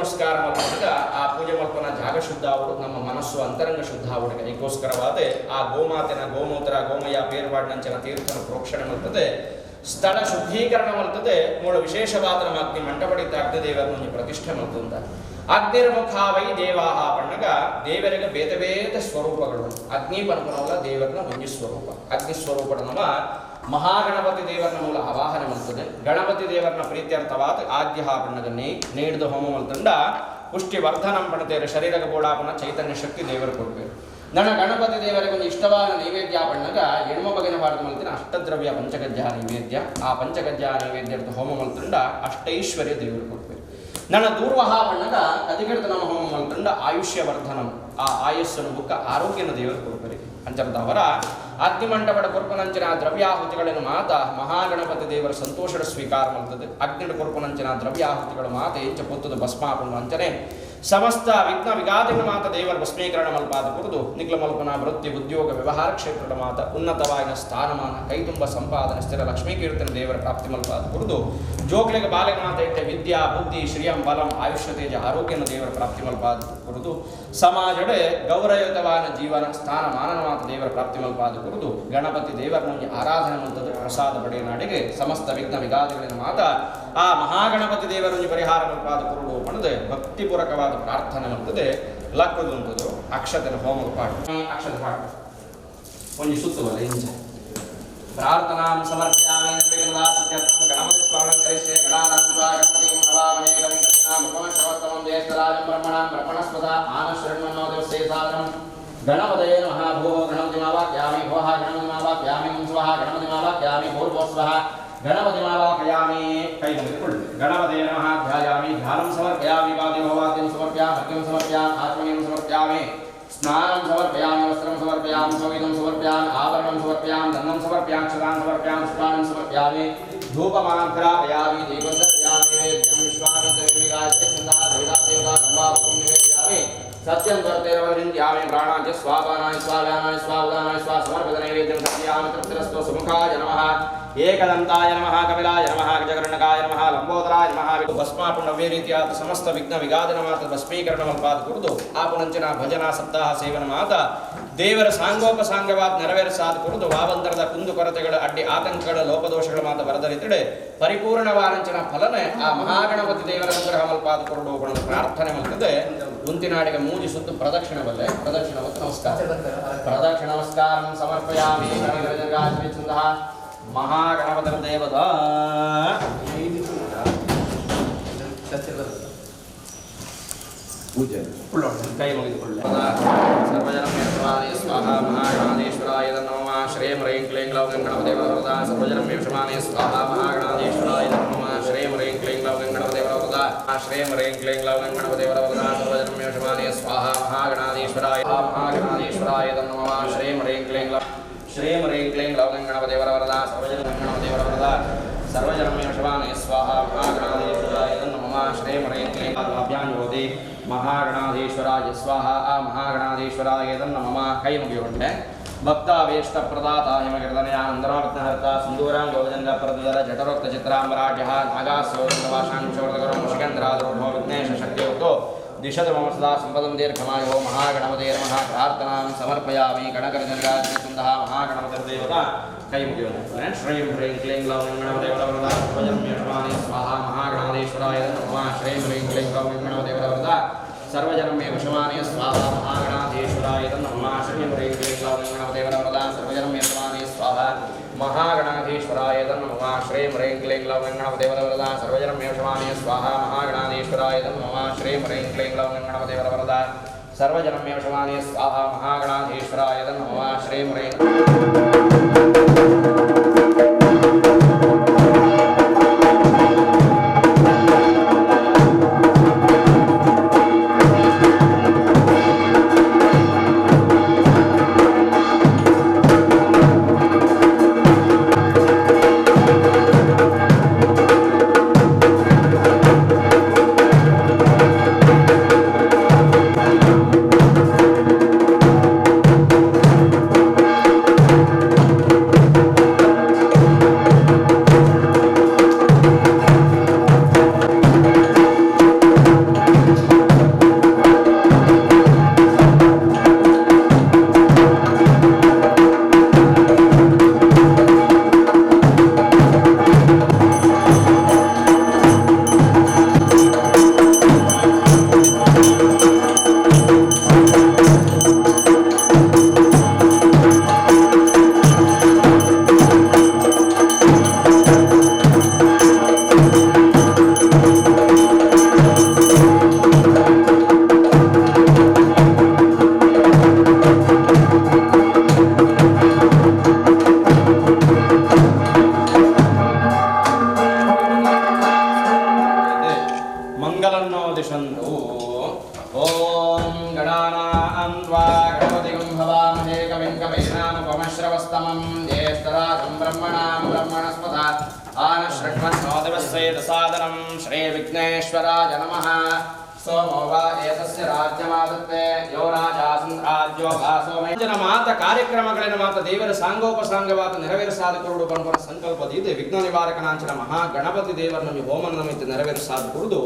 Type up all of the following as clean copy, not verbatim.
ಪುನಸ್ಕಾರ ಮಲ್ಪುನಗ ಆ ಪೂಜೆ ಮಲ್ಪನ ಜಾಗ ಶುದ್ಧ ಆವಡು, ನಮ್ಮ ಮನಸ್ಸು ಅಂತರಂಗ ಶುದ್ಧ ಆವಡು. ಅದಕ್ಕೋಸ್ಕರವಾದ ಆ ಗೋಮಾತೆನ ಗೋಮೂತ್ರ ಗೋಮಯ ಪೇರ್ವಾಡ್ನಂಚನ ತೀರ್ಥನ ಪ್ರೋಕ್ಷಣೆ ಮಲ್ತದೆ, ಸ್ಥಳ ಶುದ್ಧೀಕರಣ ಮಲ್ತದೆ. ಮೂಲ ವಿಶೇಷವಾದ ನಮ್ಮ ಅಗ್ನಿ ಮಂಟಪಡಿತ ಅಗ್ನಿದೇವರನ್ನು ಪ್ರತಿಷ್ಠೆ ಮಲ್ತುಂದ. ಅಗ್ನಿರ್ಮುಖಾವೈ ದೇವಾಹ ಪಣ್ಣಗ ದೇವರಿಗೆ ಬೇತೆ ಬೇತೆ ಸ್ವರೂಪಗಳು. ಅಗ್ನಿ ಪನ್ಪನವಲ್ಲ ದೇವರನ ಒಂಜಿ ಸ್ವರೂಪ. ಅಗ್ನಿ ಸ್ವರೂಪದ ನಮ್ಮ ಮಹಾಗಣಪತಿ ದೇವರನ ಮೂಲ ಆವಾಹನೆ ಮಲ್ತದೆ. ಗಣಪತಿ ದೇವರನ ಪ್ರೀತ್ಯರ್ಥವಾದ ಆದ್ಯ ಪಣ್ಣಗನ್ನೇ ನೀಡಿದ ಹೋಮ ಮಲ್ತಂಡ ಪುಷ್ಟಿ ವರ್ಧನಂ ಪಣತೇರ ಶರೀರಗ ಬೋಡಾಪನ ಚೈತನ್ಯ ಶಕ್ತಿ ದೇವರು ಕೊಡ್ಬೇಕು. ನನ್ನ ಗಣಪತಿ ದೇವರಿಗೆ ಒಂದು ಇಷ್ಟವಾದ ನೈವೇದ್ಯ ಪಣ್ಣಗ ಎಣ್ಮ ಬಗೆನ ವಾರದ ಮಲ್ತಿನ ಅಷ್ಟದ್ರವ್ಯ ಪಂಚಗಜ್ಜ ನೈವೇದ್ಯ. ಆ ಪಂಚಗಜ್ಜ ನೈವೇದ್ಯ ಹೋಮ ಮಲ್ತಂಡ ಅಷ್ಟೈಶ್ವರ್ಯ ದೇವರು ಕೊಡ್ಬೇಕು. ನನ್ನ ದೂರ್ವಹ ಬಣ್ಣದ ಕದಿಗೆಡ್ತ ನಮ್ಮ ಹೋಮ ಮಲ್ತಂಡ ಆಯುಷ್ಯ ವರ್ಧನಂ, ಆ ಆಯುಸ್ಸನ್ನು ಬುಕ್ಕ ಆರೋಗ್ಯನ ದೇವರು ಕೊಡ್ಬೇಕು. ಅಂಚರದವರ ಅಗ್ನಿಮಂಟಪದ ಕೊರ್ಪನಂಚಿನ ದ್ರವ್ಯಾಹುತಿಗಳನ್ನು ಮಾತ ಮಹಾಗಣಪತಿ ದೇವರ ಸಂತೋಷದ ಸ್ವೀಕಾರ ಮಲ್ತದೆ. ಅಗ್ನಿಡ ಕೊರ್ಪನಂಚಿನ ದ್ರವ್ಯಾಹುತಿಗಳು ಮಾತ ಎಂಚ ಪೊತ್ತದ ಭಸ್ಮಾಪುಂಡು ಅಂಚನೆ ಸಮಸ್ತ ವಿಘ್ನ ವಿಘಾತಿನ ಮಾತ ದೇವರ ಭಸ್ಮೀಕರಣ ಮಲ್ಪಾದ ಕುರಿದು ನಿಗ್ಲ ಮಲ್ಪನ ವೃತ್ತಿ ಉದ್ಯೋಗ ವ್ಯವಹಾರ ಕ್ಷೇತ್ರದ ಮಾತ ಉನ್ನತವಾದ ಸ್ಥಾನಮಾನ ಕೈತುಂಬ ಸಂಪಾದನೆ ಸ್ಥಿರ ಲಕ್ಷ್ಮೀ ಕೀರ್ತನ ದೇವರ ಪ್ರಾಪ್ತಿ ಮಲ್ಪಾದ ಕುರಿದು ಜೋಗ್ಲಿಗೆ ಬಾಲಿಗೆ ಮಾತ ಇಟ್ಟ ವಿದ್ಯಾ ಬುದ್ಧಿ ಶ್ರಿಯಂ ಬಲಂ ಆಯುಷ್ಯ ತೇಜ ಆರೋಗ್ಯನ ದೇವರ ಪ್ರಾಪ್ತಿ ಮಲ್ಪಾದ ಕುರಿದು ಸಮಾಜಡೆ ಗೌರವಯುತವಾದ ಜೀವನ ಸ್ಥಾನಮಾನನ ಮಾತ ದೇವರ ಪ್ರಾಪ್ತಿ ಮಲ್ಪಾದ ಕುರಿದು ಗಣಪತಿ ದೇವರನ್ನ ಆರಾಧನೆ ಮಲ್ತದ್ದು ಪ್ರಸಾದ ಪಡೆಯ ಸಮಸ್ತ ವಿಘ್ನ ವಿಘಾತಗಳಿನ ಮಾತ ಆ ಮಹಾಗಣಪತಿ ದೇವರನ್ನು ಪರಿಹಾರ ಮಲ್ಪಾದ ಕುರುಡು ಪಣದೆ ಭಕ್ತಿಪೂರ್ವಕವಾದ ಪ್ರಾರ್ಥನೆ ಮಾಡ್ತದೆ. ಲಕ್ಕದುಂಟದು ಅಕ್ಷತನ ಹೋಮದ ಪಾಠ ಅಕ್ಷತ ಪಾಠ ಒಂಜಿ ಸುತ್ತುವಲ್ಲ ಇಂಚ ಪ್ರಾರ್ಥನಾಂ ಸಮರ್ಪಯಾಮಿ ನಿರ್ವಿಘ್ನದಾಸತ್ಯರ್ಥಂ ಗಣಪತಿ ಸ್ಮರಣಂ ಕರಿಷ್ಯೆ ಗಣಾನಾಂ ತ್ವಾ ಗಣಪತಿಂ ಹವಾಮಹೇ ಕವಿಂ ಕವೀನಾಂ ಉಪಮಶ್ರವಸ್ತಮಂ ಜ್ಯೇಷ್ಠರಾಜಂ ಬ್ರಹ್ಮಣಾಂ ಬ್ರಹ್ಮಣಸ್ಪತ ಆನಶೃಣ್ವನ್ನೋ ದೇವಸ್ಯೇ ಸಾದರಂ ಗಣಪತಯೇ ನಮಃ. ಭೂಃ ಗಣಪತಿಮಾವಾಕ್ಯಾಮಿ ಭೋಃ ಗಣಪತಿಮಾವಾಕ್ಯಾಮಿ ಸ್ವಃ ಗಣಪತಿಮಾವಾಕ್ಯಾಮಿ ಭೂರ್ಭುವಃ ಗಣಪತಿಮಾವಾಕಯಾಮಿ. ಕೈ ಮುಗಿದುಕೊಳ್ಳಿ. ಗಣಪತಯೇ ನಮಃ ಧ್ಯಾಯಾಮಿ ಧ್ಯಾನಂ ಸಮರ್ಪಯಾಮಿ ವಾದ್ಯೋವಾದ್ಯಂ ಸಮರ್ಪಯಾಮಿ ಅರ್ಘ್ಯಂ ಸಮರ್ಪಯಾಮಿ ಆತ್ಮನೀಯಂ ಸಮರ್ಪಯಾಮಿ ಸ್ನಾನಂ ಸಮರ್ಪಯಾಮಿ ವಸ್ತ್ರಂ ಸಮರ್ಪಯಾಮಿ ಸೌವಿಧಂ ಸಮರ್ಪಯಾಮಿ ಆಭರಣಂ ಸಮರ್ಪಯಾಮಿ ದನ್ನಂ ಸಮರ್ಪಯಾಮಿ ಕ್ಷತಾಂ ಸಮರ್ಪಯಾಮಿ ಪುಷ್ಪಾಣಿ ಸಮರ್ಪಯಾಮಿ ಧೂಪಮಾಘ್ರಾಪಯಾಮಿ ದೀಪಂ ದರ್ಶಯಾಮಿ ನೈವೇದ್ಯಂ ವಿಶ್ವಾಮಿತ್ರದೇವಿ ಗಾಯತ್ರಿ ಛಂದಃ ದೇವತಾ ದೇವತಾ ಸಂಭಾವಂ ನಿವೇದಯಾಮಿ ಸತ್ಯಂ ವರ್ತೆರವರಿಂದ್ಯಾಮಿ ಪ್ರಾಣಾಂಚ ಸ್ವಾಪಾನಾಯ ಸ್ವಾವ್ಯಾನಾಯ ಸ್ವಾವುದಾನಾಯ ಸ್ವಾ ಸಮರ್ಪಿತ ನೈವೇದ್ಯಂ ಸಮರ್ಪಯಾಮಿ ತೃಪ್ತಿರಸ್ತು ಸುಮುಖಾಯ ನಮಃ ಏಕದಂತಾಯ ನಮಃ ಕಪಿಲಾಯ ನಮಃ ಗಜಕರ್ಣಕಾಯ ನಮಃ ಲಂಬೋದರಾಯ ನಮಃ. ಭಸ್ಮಾಪುಣ್ಯವೇ ರೀತಿಯಾದ ಸಮಸ್ತ ವಿಘ್ನ ವಿಘಾತನ ಮಾತ ಭಸ್ಮೀಕರಣ ಮಲ್ಪಾದ ಕುರಿದು ಆಪುನಂಚಿನ ಭಜನಾ ಸಪ್ತಾಹ ಸೇವನ ಮಾತ ದೇವರ ಸಾಂಗೋಪಸಾಂಗವಾದ ನೆರವೇರಿಸಾದ ಕುರಿದು ವಾವಂತರದ ಕುಂದು ಕೊರತೆಗಳ ಅಡ್ಡಿ ಆತಂಕಗಳ ಲೋಪದೋಷಗಳ ಮಾತ ಬರದರಿತಡೆ ಪರಿಪೂರ್ಣವಾರಂಚನ ಫಲನೆ ಆ ಮಹಾಗಣಪತಿ ದೇವರ ಅನುಗ್ರಹ ಮಲ್ಪಾದ ಕುರುಡು ಪ್ರಾರ್ಥನೆ ಮಲ್ತದೆ. ಉಂತಿನಾಡಿಗೆ ಮೂಜಿ ಸುತ್ತು ಪ್ರದಕ್ಷಿಣವಲ್ಲೇ ಪ್ರದಕ್ಷಿಣ ನಮಸ್ಕಾರ ಪ್ರದಕ್ಷಿಣ ನಮಸ್ಕಾರ ಸಮರ್ಪಯಾಮಿ ಮಹಾಗಣಪತಿ ದೇವತಾ ಪೂಜೆ ಕೈ ಮುಗಿದುಕೊಳ್ಳ ಸರ್ವಜನಂ ಯಶಮಾನೇ ಸ್ವಾಹ ಮಹಾಗಣಾಧೀಶ್ವರಾಯ ನಮಃ. ಶ್ರೀಂ ಹ್ರೀಂ ಕ್ಲೀಂ ಗ್ಲೌ ಗಣಪತಿ ವರದಾ ಸರ್ವಜನಂ ಯಶಮಾನೇ ಸ್ವಾಹ ಮಹಾಗಣಾಧೀಶ್ವರಾಯ ನಮಃ. ಶ್ರೀಂ ಹ್ರೀಂ ಕ್ಲೀಂ ಗ್ಲೌ ಗಣಪತಿ ವರದಾ ಶ್ರೀಂ ಹ್ರೀಂ ಕ್ಲೀಂ ಗ್ಲೌ ಗಣಪತಿ ವರದಾ ಸರ್ವಜನಂ ಯಶಮಾನೇ ಸ್ವಾಹ ಮಹಾಗಣಾಧೀಶ್ವರಾಯ ಮಹಾಗಣಾಧೀಶ್ವರಾಯ ನಮಃ. ಶ್ರೀಂ ಹ್ರೀಂ ಕ್ಲೀಂ ಗ್ಲೌ ಶ್ರೀಂ ಹ್ರೀಂ ಕ್ಲೀಂ ಗ್ಲೌ ಗಣಪತಿ ವರದಾ ಸರ್ವಜನಂ ಗಣಪತಿ ವರದಾ ಸರ್ವಜನಂ ಯಶಮಾನೇ ಸ್ವಾಹ ಮಹಾಗಣಾಧೀಶ್ವರಾಯ ನಮಃ. ಶ್ರೀಂ ಹ್ರೀಂ ಕ್ಲೀಂ ಅಭ್ಯಾಂ ಮಹಾಗಣಾಧೀಶ್ವರಾಯ ಸ್ವಾಹ ಆ ಮಹಾಗಣಾಧೀಶ್ವರಾಯ ನಮಃ. ಕೈ ಮುಗಿಯುವಂತೆ ಭಕ್ತಾಭೀಷ್ಟ ಪ್ರದಾತ ಹಿಮಗಿರದನಯಾನಂದನವಿಘ್ನಹರ್ತ ಸಿಂಧೂರಾಂಗೋಜಂಗ ಪ್ರದರ ಜಠರೋಕ್ತ ಚಿತ್ರಾಂಬರಾಢ್ಯ ನಾಗಾಸೋವಾಶಾಂಶವರ್ಧಕರೋ ಮುಷಿಕಂದ್ರಾದ್ರೋಢೋ ವಿಘ್ನೇಶ ಶಕ್ತಿಯುಕ್ತೋ ದಿಶದ ಮಮ ಸದಾ ಸಂಪದಂ ದೀರ್ಘಮಾಯೋ ಮಹಾಗಣಪತೇ ನಮಃ. ಪ್ರಾರ್ಥನಾಂ ಸಮರ್ಪಯಾಮಿ ಗಣಕರಜನಗಾತ್ರಿಸುಂದಃ ಮಹಾಗಣಪತಿ ದೇವತಾ ಕೈ ಮುಗಿಯುವಂತೆ ಶ್ರೀಂ ಹ್ರೀಂ ಕ್ಲೀಂ ಗ್ಲೌಂ ಗಣಪತಿ ವರದಾ ಸರ್ವಜನಂ ಯಶಮಾನೇ ಸ್ವಾಹ ಮಹಾಗಣಾಧೀಶ್ವರಾಯ ನಮಃ. ಶ್ರೀಂ ಹ್ರೀಂ ಕ್ಲೀಂ ಗ್ಲೌಂ ಗಣಪತಿ ವರದಾ ಸರ್ವಜನಂ ಯಶಮಾನೇ ಸ್ವಾಹ ಮಹಾಗಣಾಧೀಶ್ವರಾಯ ನಮಃ. ಶ್ರೀಂ ಹ್ರೀಂ ಕ್ಲೀಂ ಗ್ಲೌಂ ಗಣಪತಿ ವರದಾ ಸರ್ವಜನಂ ಯಶಮಾನೇ ಸ್ವಾಹ ಮಹಾಗಣಾಧೀಶ್ವರಾಯ ನಮಃ. ಶ್ರೀಂ ಹ್ರೀಂ ಕ್ಲೀಂ ಗ್ಲೌಂ ಗಣಪತಿ ವರದಾ ಸರ್ವಜನಂ ಯಶಮಾನೇ ಸ್ವಾಹ ಮಹಾಗಣಾಧೀಶ್ವರಾಯ ನಮಃ. ಶ್ರೀಂ ಹ್ರೀಂ ಕ್ಲೀಂ ಗ್ಲೌಂ ಗಣಪತಿ ವರದಾ ಸರ್ವಜನಂ ಯಶಮಾನೇ ಸ್ವಾಹ ಮಹಾಗಣಾಧೀಶ್ವರಾಯ ನಮಃ. ಶ್ರೀಂ ಹ್ರೀಂ ಉಪಮಶ್ರವಸ್ತಮಂ ಜ್ಯೇಷ್ಠರಾಜಂ ಬ್ರಹ್ಮಣಾಂ ಬ್ರಹ್ಮಣಸ್ಪತ ಆನ ಶೃಣ್ವನ್ನೋ ದಿವಸ್ಸೇದ ಸಾದನಂ ಶ್ರೀ ವಿಘ್ನೇಶ್ವರಾಯ ನಮಃ. ಸೋಮೋ ವಾ ಏತಸ್ಯ ರಾಜ್ಯಮಾದತ್ತೆ ಯೋ ರಾಜಾಸನ್ ರಾಜ್ಯೋ ಭಾಸೋಮೇ ಜನ ಮಾತ ಕಾರ್ಯಕ್ರಮಗಳನ್ನು ಮಾತ ದೇವರ ಸಾಂಗೋಪಸಾಂಗವಾದ ನೆರವೇರಿಸಾದ ಕುರುಡು ಪನ್ಪನ ಸಂಕಲ್ಪದ ಇದೆ. ವಿಘ್ನ ನಿವಾರಕನಾಂಚನ ಮಹಾಗಣಪತಿ ದೇವರ ನಮಗೆ ಹೋಮನ ನಮಿತ ನೆರವೇರಿಸಾದ ಕುರುದು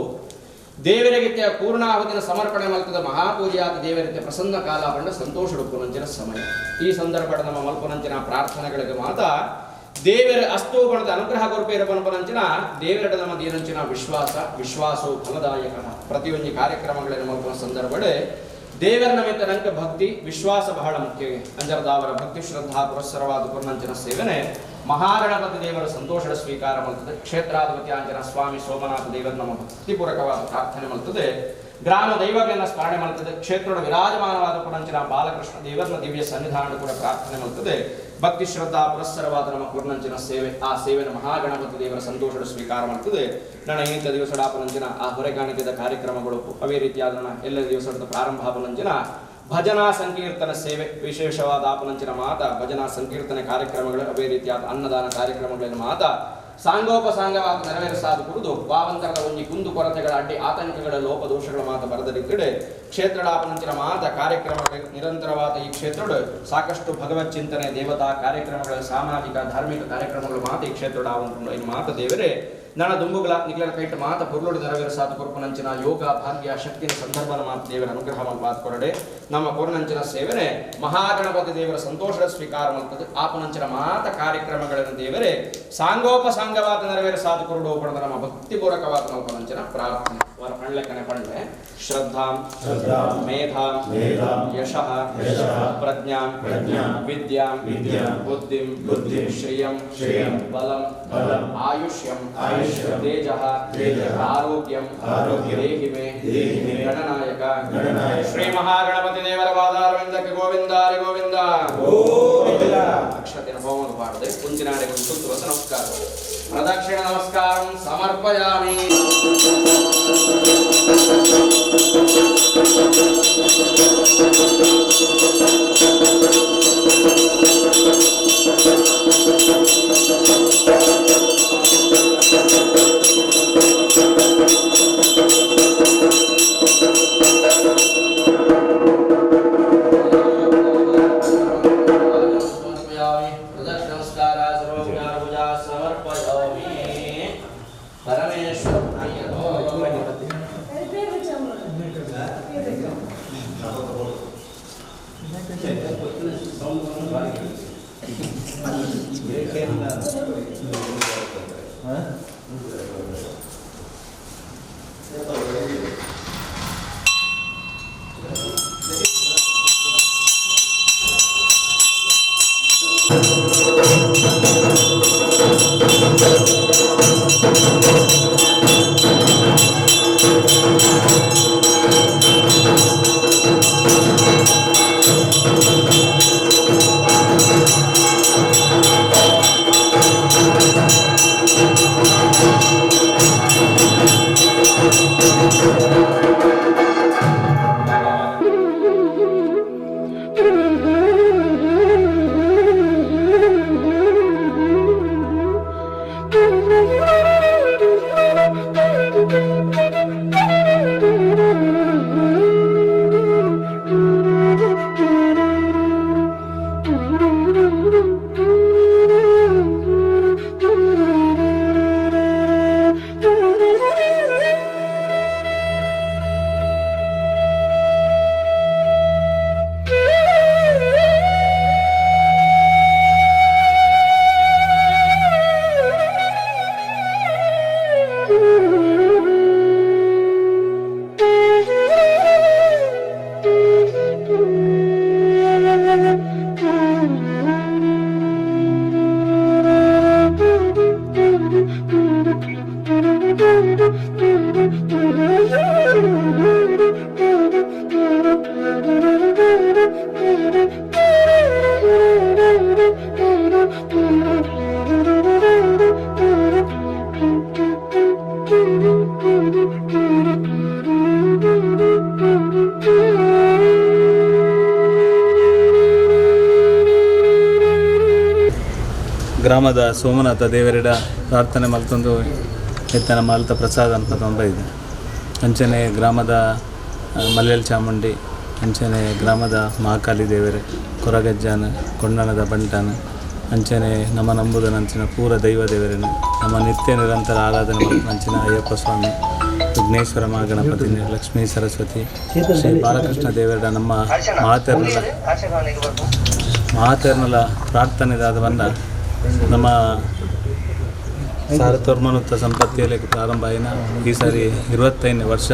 ದೇವರಿಗಿತ್ಯ ಪೂರ್ಣಾಹುತಿನ ಸಮರ್ಪಣೆ ಮಲ್ತದ ಮಹಾಪೂಜೆಯಾದ ದೇವರಿತ್ಯ ಪ್ರಸನ್ನ ಕಾಲ ಬಂಡ ಸಂತೋಷ ಪುನಂಚಿನ ಸಮಯ. ಈ ಸಂದರ್ಭದ ನಮ್ಮ ಮಲ್ಪುನಂಚಿನ ಪ್ರಾರ್ಥನೆಗಳಿಗೆ ಮಾತ ದೇವರ ಅಸ್ತು ಬಣದ ಅನುಗ್ರಹ ಕೊರಪೇರ ಪನ್ಪನಂಚಿನ ದೇವರ ನಮ್ಮ ದೀನಂಚಿನ ವಿಶ್ವಾಸ ವಿಶ್ವಾಸವು ಫಲದಾಯಕ. ಪ್ರತಿಯೊಂದು ಕಾರ್ಯಕ್ರಮಗಳನ್ನು ಮಲ್ಪುವ ಸಂದರ್ಭಡೆ ದೇವರ ನಮಿತ ನಂಕ ಭಕ್ತಿ ವಿಶ್ವಾಸ ಬಹಳ ಮುಖ್ಯ. ಅಂಜರದಾವರ ಭಕ್ತಿ ಶ್ರದ್ಧಾ ಪುರಸ್ಸರವಾದ ಪುರ್ನಂಚಿನ ಸೇವನೆ ಮಹಾಗಣಪತಿ ದೇವರ ಸಂತೋಷದ ಸ್ವೀಕಾರ ಮಲ್ತದೆ. ಕ್ಷೇತ್ರಾಧಿಪತಿ ಅಂಜನ ಸ್ವಾಮಿ ಸೋಮನಾಥ ದೇವರ ನಮ್ಮ ಭಕ್ತಿಪೂರ್ವಕವಾದ ಪ್ರಾರ್ಥನೆ ಮಲ್ತದೆ. ಗ್ರಾಮ ದೈವಗಳನ್ನ ಸ್ಮರಣೆ ಮಲ್ತದೆ. ಕ್ಷೇತ್ರದ ವಿರಾಜಮಾನವಾದ ಪುರಂಚಿನ ಬಾಲಕೃಷ್ಣ ದೇವರನ್ನ ದಿವ್ಯ ಸನ್ನಿಧಾನ ಕೂಡ ಪ್ರಾರ್ಥನೆ ಮಲ್ತದೆ. ಭಕ್ತಿ ಶ್ರದ್ಧಾ ಪುರಸ್ಸರವಾದ ನಮ್ಮ ಪೂರ್ಣಂಚಿನ ಸೇವೆ ಆ ಸೇವೆನ ಮಹಾಗಣಪತಿ ದೇವರ ಸಂತೋಷದ ಸ್ವೀಕಾರ ಮಾಡ್ತದೆ. ನನ್ನ ಇಂಥ ದಿವಸಡಾಪನಂಚಿನ ಆ ಹೊರೆಗಾಣಿಕೆದ ಕಾರ್ಯಕ್ರಮಗಳು ಅವೇ ರೀತಿಯಾದ ನನ್ನ ಎಲ್ಲ ದಿವಸದ ಪ್ರಾರಂಭಾಪನಂಚಿನ ಭಜನಾ ಸಂಕೀರ್ತನ ಸೇವೆ ವಿಶೇಷವಾದ ಆಪನಂಚಿನ ಮಾತ ಭಜನಾ ಸಂಕೀರ್ತನೆ ಕಾರ್ಯಕ್ರಮಗಳು ಅವೇ ರೀತಿಯಾದ ಅನ್ನದಾನ ಕಾರ್ಯಕ್ರಮಗಳನ್ನು ಮಾತ ಸಾಂಗೋಪಸಾಂಗವಾದ ನೆರವೇರಿಸಾದ ಕುರಿದು ಭಾವಂತರದ ಒಂಜಿ ಕುಂದು ಕೊರತೆಗಳ ಅಡ್ಡಿ ಆತಂಕಗಳ ಲೋಪದೋಷಗಳ ಮಾತ ಬರದರಿದ್ದರೆ ಕ್ಷೇತ್ರಡಾಪನಂಚಿನ ಮಾತ ಕಾರ್ಯಕ್ರಮಗಳ ನಿರಂತರವಾದ ಈ ಕ್ಷೇತ್ರದ ಸಾಕಷ್ಟು ಭಗವತ್ ಚಿಂತನೆ ದೇವತಾ ಕಾರ್ಯಕ್ರಮಗಳ ಸಾಮಾಜಿಕ ಧಾರ್ಮಿಕ ಕಾರ್ಯಕ್ರಮಗಳ ಮಾತ ಈ ಕ್ಷೇತ್ರದ ಮಾತ ದೇವರೇ ನನ್ನ ದುಂಬುಗಳ ನಿಗ್ಲರ ಕೈಟ ಮಾತ ಪುರ್ಲುಡು ನೆರವೇರಿಸಾದ ಕೊರ್ಪುನಂಚಿನ ಯೋಗ ಭಾಗ್ಯ ಶಕ್ತಿನ ಸಂದರ್ಭನ ಮಾತ ದೇವರ ಅನುಗ್ರಹ ಮಾತು ಕೊರಡೆ ನಮ್ಮ ಕೊರನಂಚಿನ ಸೇವನೆ ಮಹಾಗಣಪತಿ ದೇವರ ಸಂತೋಷದ ಸ್ವೀಕಾರ ಮಾಡ್ತದೆ. ಆಪನಂಚಿನ ಮಾತ ಕಾರ್ಯಕ್ರಮಗಳನ್ನು ದೇವರೇ ಸಾಂಗೋಪಸಾಂಗವಾದ ನೆರವೇರಿಸಾದ ಕೊರಡು ಪಡೆದ ನಮ್ಮ ಭಕ್ತಿಪೂರ್ವಕವಾದ ಮಲ್ಪನಂಚಿನ ಪ್ರಾರ್ಥನೆ. ವರ ಪಣ್ಲೆಕ್ಕನೆ ಪಣ್ಲೆ ಶ್ರದ್ಧಾಂ ಮೇಧಾಂ ಯಶಃ ಪ್ರಜ್ಞಾಂ ವಿದ್ಯಾಂ ಬುದ್ಧಿಂ ಶ್ರಿಯಂ ಬಲಂ ಆಯುಷ್ಯಂ ತೇಜಃ ಆರೋಗ್ಯಂ ದೇಹಿ ಮೇ ಗಣನಾಯಕ. ಶ್ರೀ ಮಹಾಗಣಪತಿ ದೇವರ ಪಾದಾರವಿಂದಕ್ಕೆ ಗೋವಿಂದ ಹರಿ ಗೋವಿಂದ. ಅಕ್ಷತೆನ ಹೋಮದ ಪಾಡದೆ ಕುಂಚಿನಾಡೆಗೆ ಸುತ್ತುವ ನಮಸ್ಕಾರ ಪ್ರದಕ್ಷಿಣ ನಮಸ್ಕಾರಂ ಸಮರ್ಪಯಾಮಿ. ಗ್ರಾಮದ ಸೋಮನಾಥ ದೇವರಿಡ ಪ್ರಾರ್ಥನೆ ಮಲ್ತೊಂದು ಎತ್ತನ ಮಾಲ್ತ ಪ್ರಸಾದ ಅನ್ಪತೊಂದು ಇದೆ. ಅಂಚನೆ ಗ್ರಾಮದ ಮಲ್ಯಲ್ ಚಾಮುಂಡಿ, ಅಂಚನೆ ಗ್ರಾಮದ ಮಹಾಕಾಳಿ ದೇವರು, ಕೊರಗಜ್ಜಾನ, ಕೊಂಡಣದ ಬಂಟನ, ಅಂಚನೆ ನಮ್ಮ ನಂಬುದನಂಚಿನ ಪೂರ ದೈವ ದೇವರನ್ನು ನಮ್ಮ ನಿತ್ಯ ನಿರಂತರ ಆರಾಧನೆ ಅಂಚಿನ ಅಯ್ಯಪ್ಪ ಸ್ವಾಮಿ, ವಿಘ್ನೇಶ್ವರ ಮಹಾಗಣಪತಿ, ಲಕ್ಷ್ಮೀ ಸರಸ್ವತಿ, ಶ್ರೀ ಬಾಲಕೃಷ್ಣ ದೇವರ ನಮ್ಮ ಮಾತೆರ್ನಲ ಮಾತೆರ್ನಲ ಪ್ರಾರ್ಥನೆದಾದ ಬಂದ ನಮ್ಮ ಸಾರತೋರ್ಮನುತ್ತ ಸಂಪತ್ತಿಯಲ್ಲಿ ಪ್ರಾರಂಭ ಆಯಿನ ಈ ಸಾರಿ 25ನೇ ವರ್ಷ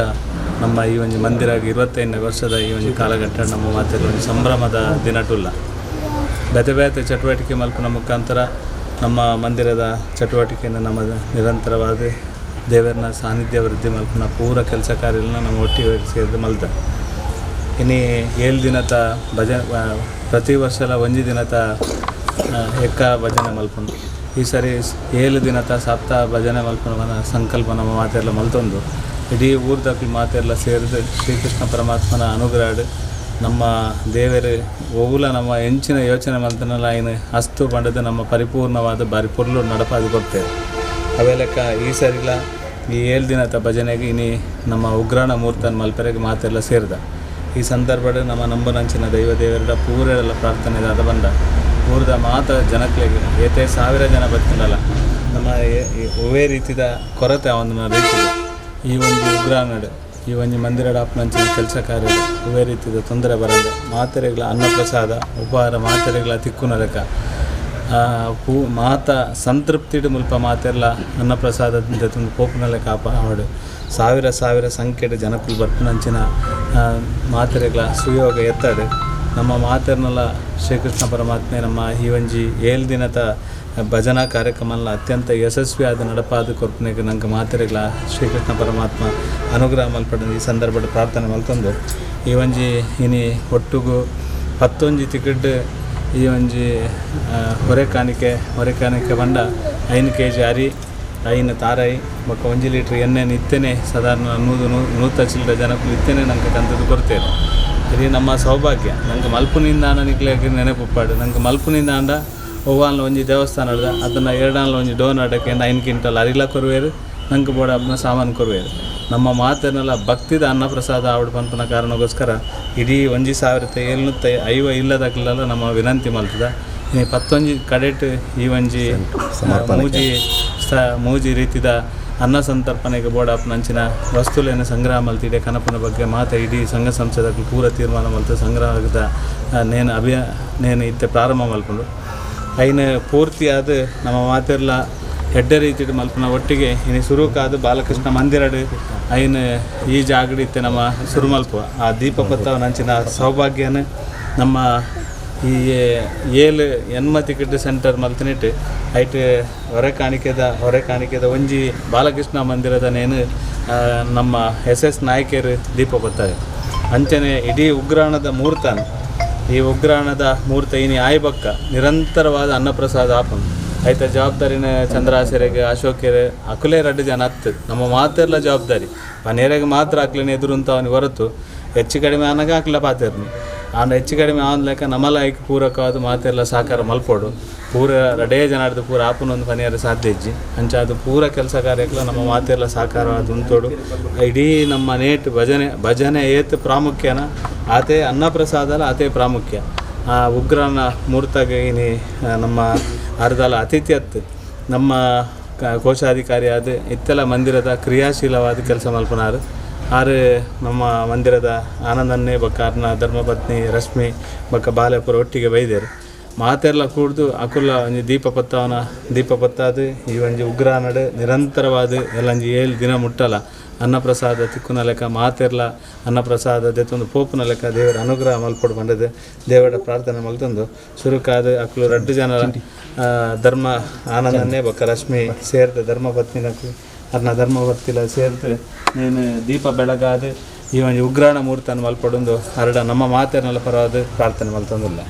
ನಮ್ಮ ಈ ಒಂದು ಮಂದಿರಾಗಿ 25ನೇ ವರ್ಷದ ಈ ಒಂದು ಕಾಲಘಟ್ಟ ನಮ್ಮ ಮಾತೆಲ್ಲ ಒಂದು ಸಂಭ್ರಮದ ದಿನಟುಲ್ಲ. ಬೇತೆ ಬೇತೆ ಚಟುವಟಿಕೆ ಮಲ್ಪನ ಮುಖಾಂತರ ನಮ್ಮ ಮಂದಿರದ ಚಟುವಟಿಕೆಯನ್ನು ನಮ್ಮ ನಿರಂತರವಾದ ದೇವರನ್ನ ಸಾನ್ನಿಧ್ಯ ವೃದ್ಧಿ ಮಲ್ಪನ ಪೂರ ಕೆಲಸ ಕಾರ್ಯಗಳನ್ನ ನಮ್ಮ ಒಟ್ಟಿಗೆ ಸೇರಿದು ಮಲ್ತ. ಇನ್ನು 7 ದಿನದ ಭಜನೆ ಪ್ರತಿ ವರ್ಷಲ ಒಂಜಿ ದಿನದ ಎಕ್ಕ ಭಜನೆ ಮಲ್ಪನು. ಈ ಸರಿ 7 ದಿನದ ಸಪ್ತಾಹ ಭಜನೆ ಮಲ್ಪನ ಸಂಕಲ್ಪ ನಮ್ಮ ಮಾತೆಲ್ಲ ಮಲ್ತೊಂದು ಇಡೀ ಊರ್ದಕ್ಲು ಮಾತೆಲ್ಲ ಸೇರಿದು ಶ್ರೀಕೃಷ್ಣ ಪರಮಾತ್ಮನ ಅನುಗ್ರಹ ನಮ್ಮ ದೇವರು ಒವುಲ ನಮ್ಮ ಹೆಂಚಿನ ಯೋಚನೆ ಮಲ್ತನಲ್ಲ ಐನು ಅಸ್ತು ಪಂಡದು ನಮ್ಮ ಪರಿಪೂರ್ಣವಾದ ಬಾರಿ ಪೊರ್ಲು ನಡಪಾದು ಕೊಡ್ತೇವೆ. ಅವೆಲ್ಲಕ್ಕ ಈ ಸರಿಲ ಈ 7 ದಿನದ ಭಜನೆಗೆ ಇನಿ ನಮ್ಮ ಉಗ್ರಾಣ ಮೂರ್ತನ ಮಲ್ಪೆರೆಗೆ ಮಾತೆಲ್ಲ ಸೇರಿದ. ಈ ಸಂದರ್ಭದ ನಮ್ಮ ನಂಬನಂಚಿನ ದೈವ ದೇವರ ಪೂರೆಲ್ಲ ಪ್ರಾರ್ಥನೆ ದಾದ ಬಂದ ಊರದ ಮಾತ ಜನಕ್ಲೆಗೆ ಏತೇ ಸಾವಿರ ಜನ ಬತ್ತಿನಲ್ಲ ನಮ್ಮ ಒವೇ ರೀತಿದ ಕೊರತೆ ಅವನ ರೀತಿ ಈ ಒಂದು ಉಗ್ರಾಣಡು ಈ ಒಂದು ಮಂದಿರ ಅಪ್ಪನಂಚಿನ ಕೆಲಸ ಕಾರ್ಯ ಒವೇ ರೀತಿದ ತೊಂದರೆ ಬರಲ್ಲ. ಮಾತೆರೆಗಳ ಅನ್ನಪ್ರಸಾದ ಉಪಹಾರ ಮಾತೆರೆಗಳ ತಿಕ್ಕುನ ಲೆಕ್ಕ ಪೂ ಮಾತ ಸಂತೃಪ್ತಿಡು ಮುಲ್ಪ ಮಾತೆಲ್ಲ ಅನ್ನಪ್ರಸಾದ ತುಂಬ ಪೋಪುನಲೆ ಕಾಪ ಆವಡು ಸಾವಿರ ಸಾವಿರ ಸಂಖ್ಯೆಡು ಜನಕ್ಕೂ ಬರ್ಪುನಂಚಿನ ಮಾತೆರೆಗಳ ಸುಯೋಗ ಎತ್ತಾಡು. ನಮ್ಮ ಮಾತೆರ್ನಲ್ಲ ಶ್ರೀಕೃಷ್ಣ ಪರಮಾತ್ಮೆ ನಮ್ಮ ಈ ಒಂಜಿ 7 ದಿನದ ಭಜನಾ ಕಾರ್ಯಕ್ರಮ ಅತ್ಯಂತ ಯಶಸ್ವಿಯಾದ ನಡಪಾದ ಕೊರ್ಪನೆಗೆ ನಂಗೆ ಮಾತೆರೆಗಳ ಶ್ರೀಕೃಷ್ಣ ಪರಮಾತ್ಮ ಅನುಗ್ರಹ ಮಲ್ಪಡ ಈ ಸಂದರ್ಭದ ಪ್ರಾರ್ಥನೆ ಮಲ್ತೊಂದು ಈ ಒಂಜಿ ಇನಿ ಒಟ್ಟುಗು 11 ಟಿಕೆಟ್ ಈ ಒಂಜಿ ಹೊರೆ ಕಾಣಿಕೆ ಬಂಡ 5 ಕೆಜಿ ಅರಿ, 5 ತಾರೈ ಬೊಕ್ಕ 1 ಲೀಟ್ರ್ ಎಣ್ಣೆ ಇತ್ತೇನೆ ಸಾಧಾರಣ 100 ಚಿಲ್ಲರೆ ಜನಕ್ಕೂ ಇತ್ತೇನೆ ನಂಗೆ ಕಂತದ್ದು ಕೊಡ್ತೇವೆ. ಇದು ನಮ್ಮ ಸೌಭಾಗ್ಯ. ನಂಗೆ ಮಲ್ಪುನಿಂದ ನಿಕ್ಲೆಗೆ ನೆನಪುಪ್ಪಾಡು. ನಂಗೆ ಮಲ್ಪುನಿಂದ ಅಂಡ ಒವ್ವಾಲ್ನ ಒಂಜಿ ದೇವಸ್ಥಾನ ಅಡ್ದ ಅದನ್ನು ಎರಡಾನ್ಲ ಒಂಜಿ ಡೋನ್ ಅಡಕ್ಕೆ 9 ಕ್ವಿಂಟಲ್ ಅರಿಲ ಕೊರುವೇರು, ನಂಗೆ ಬೋಡ ಹಬ್ಬನ ಸಾಮಾನು ಕೊರುವೇರು. ನಮ್ಮ ಮಾತನ್ನೆಲ್ಲ ಭಕ್ತಿದ ಅನ್ನಪ್ರಸಾದ ಆವಡು ಪನ್ಪುನ ಕಾರಣಕ್ಕೋಸ್ಕರ ಇಡೀ 1750 ಇಲ್ಲದಕ್ಲೆಲ್ಲ ನಮ್ಮ ವಿನಂತಿ ಮಲ್ತದ. ಈ 11 ಕಡೆಟ್ ಈ ಒಂಜಿ ಮೂಜಿ ರೀತಿದ ಅನ್ನ ಸಂತರ್ಪಣೆಗೆ ಬೋರ್ಡ್ ಆಪ್ನಂಚಿನ ವಸ್ತುಲೇನ ಸಂಗ್ರಹ ಮಲ್ತಿದೆ ಕನಪನ ಬಗ್ಗೆ ಮಾತ ಇಡೀ ಸಂಘ ಸಂಸ್ಥೆದ ಪೂರ ತೀರ್ಮಾನ ಮಲ್ತ ಸಂಗ್ರಹದ ನೇನು ನೇನು ಇತ್ತೆ ಪ್ರಾರಂಭ ಮಲ್ಪುಂಡು. ಐನ ಪೂರ್ತಿಯಾದ ನಮ್ಮ ಮಾತೆಲ್ಲ ಎಡ್ಡೆ ರೀತಿಡು ಮಲ್ಪನ ಒಟ್ಟಿಗೆ ಇನ್ನು ಸುರುಕಾದ ಬಾಲಕೃಷ್ಣ ಮಂದಿರಡು ಐನ ಈ ಜಾಗಡಿ ಇತ್ತೆ ನಮ್ಮ ಸುರು ಮಲ್ಪುವ ಆ ದೀಪ ಪತ್ತವನಂಚಿನ ಸೌಭಾಗ್ಯನ ನಮ್ಮ ಈ 7 ಎನ್ಮ ಟಿಕೆಟ್ ಸೆಂಟರ್ ಮಲ್ತಿನಿಟ್ಟು ಐಟ್ ಹೊರೆ ಕಾಣಿಕೆದ ಒಂಜಿ ಬಾಲಕೃಷ್ಣ ಮಂದಿರದ ನೇನು ನಮ್ಮ ಎಸ್ ನಾಯಕರು ದೀಪ ಬತ್ತಾರೆ. ಅಂಚನೆ ಇಡೀ ಉಗ್ರಾಣದ ಮೂರ್ತನ ಈ ಉಗ್ರಾಣದ ಮೂರ್ತ ಇನಿ ಆಯ್ಬಕ್ಕ ನಿರಂತರವಾದ ಅನ್ನಪ್ರಸಾದ ಆಪನು ಆಯ್ತ ಜವಾಬ್ದಾರಿನ ಚಂದ್ರಾಸೆರೆಗೆ ಅಶೋಕೆರೆ ಅಕುಲೇ ರಡ್ಡು ಜನ ಹತ್ತು ನಮ್ಮ ಮಾತೆಲ್ಲ ಜವಾಬ್ದಾರಿ ಪನೇರೆಗೆ ಮಾತ್ರ ಅಕ್ಲೇನೆ ಎದುರುಂತ ಅವನಿಗೆ ಹೊರತು ಹೆಚ್ಚು ಕಡಿಮೆ ಆನಾಗ ಹಾಕ್ಲ ಪಾತೆರ್ನಿ ಆಂಡ ಹೆಚ್ಚು ಕಡಿಮೆ ಆನ್ ಲೆಕ್ಕ ನಮ್ಮಲ ಐಕ್ ಪೂರಕವಾದ ಮಾತೆಲ್ಲ ಸಹಕಾರ ಮಲ್ಪೋಡು ಪೂರ ರಡೇ ಜನ ಆಡ್ದು ಪೂರ ಆಪನೊಂದು ಪನಿಯರ ಸಾಧ್ಯ ಇಜ್ಜಿ ಅಂಚ ಅದು ಪೂರ ಕೆಲಸ ಕಾರ್ಯಕ್ಕೆಲ್ಲ ನಮ್ಮ ಮಾತೆಲ್ಲ ಸಹಕಾರವಾದ ಉಂತೋಡು. ಇಡೀ ನಮ್ಮ ನೇಟ್ ಭಜನೆ ಭಜನೆ ಏತ್ ಪ್ರಾಮುಖ್ಯನ ಆತೇ ಅನ್ನಪ್ರಸಾದಲ ಆತೇ ಪ್ರಾಮುಖ್ಯ. ಆ ಉಗ್ರನ ಮೂರ್ತಾಗ ಇನಿ ನಮ್ಮ ಅರ್ಧಲ ಅತಿಥಿ ಅತ್ತು ನಮ್ಮ ಕೋಶಾಧಿಕಾರಿ ಆದ ಇತ್ತೆಲ್ಲ ಮಂದಿರದ ಕ್ರಿಯಾಶೀಲವಾದ ಕೆಲಸ ಮಲ್ಪನಾರು ಆರು ನಮ್ಮ ಮಂದಿರದ ಆನಂದನ್ನೇ ಬೊಕ್ಕ ಅರ್ನ ಧರ್ಮಪತ್ನಿ ರಶ್ಮಿ ಬೊಕ್ಕ ಬಾಲೆಪುರ ಒಟ್ಟಿಗೆ ಬೈದೇರು ಮಾತೆಲ್ಲ ಕೂಡ್ದು ಅಕುಲ ಒಂಜಿ ದೀಪ ಪತ್ತವನ ದೀಪ ಪತ್ತಾದು ಈ ಒಂಜಿ ಉಗ್ರಾನಡು ನಿರಂತರವಾದ ಎಲ್ಲಂಜಿ 7 ದಿನ ಮುಟ್ಟಲ ಅನ್ನಪ್ರಸಾದ ತಿಕ್ಕುನ ಲೆಕ್ಕ ಮಾತೆರ್ಲ ಅನ್ನಪ್ರಸಾದ ದೆತ್ತೊಂದು ಪೋಪುನ ಲೆಕ್ಕ ದೇವರ ಅನುಗ್ರಹ ಮಲ್ಪೊಡು ಪಂಡದು ದೇವರ ಪ್ರಾರ್ಥನೆ ಮಲ್ತೊಂದು ಸುರುಕಾದ ಅಕುಲು ರಡ್ಡು ಜನರ ಧರ್ಮ ಆನಂದನ್ನೇ ಬೊಕ್ಕ ರಶ್ಮಿ ಸೇರ್ದು ಧರ್ಮಪತ್ನಿನಕು ಅರ್ನ ಧರ್ಮಪತ್ನಿಲ ಸೇರ್ದು ನೇನು ದೀಪ ಬೆಳಗಾದ ಈ ಒಂಜಿ ಉಗ್ರಾಣ ಮೂರ್ತನ ಮಲ್ಪೊಡೊಂದು ಅರಡ ನಮ್ಮ ಮಾತೆರ್ನಲ ಪರವಾದ ಪ್ರಾರ್ಥನೆ ಮಲ್ತೊಂದುಲ್ಲ.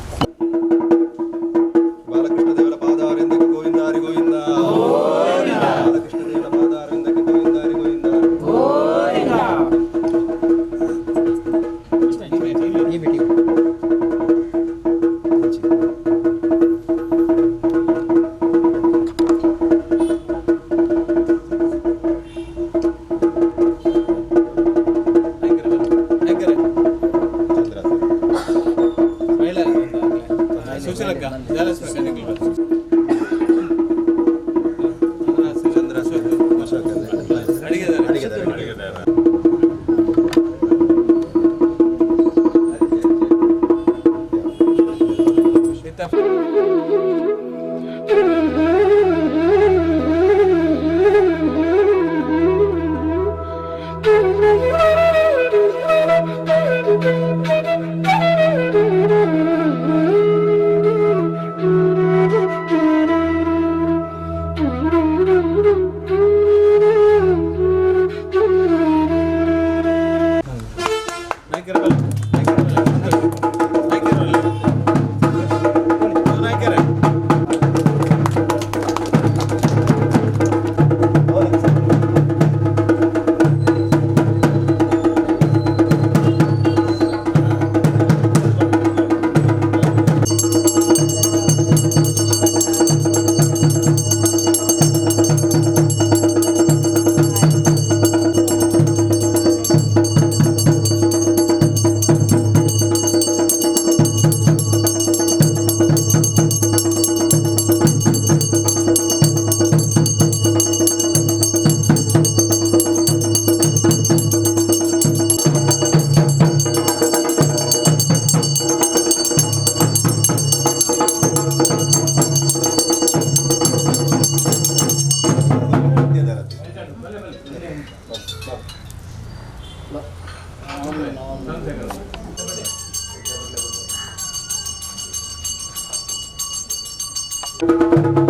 ಆವಡ್.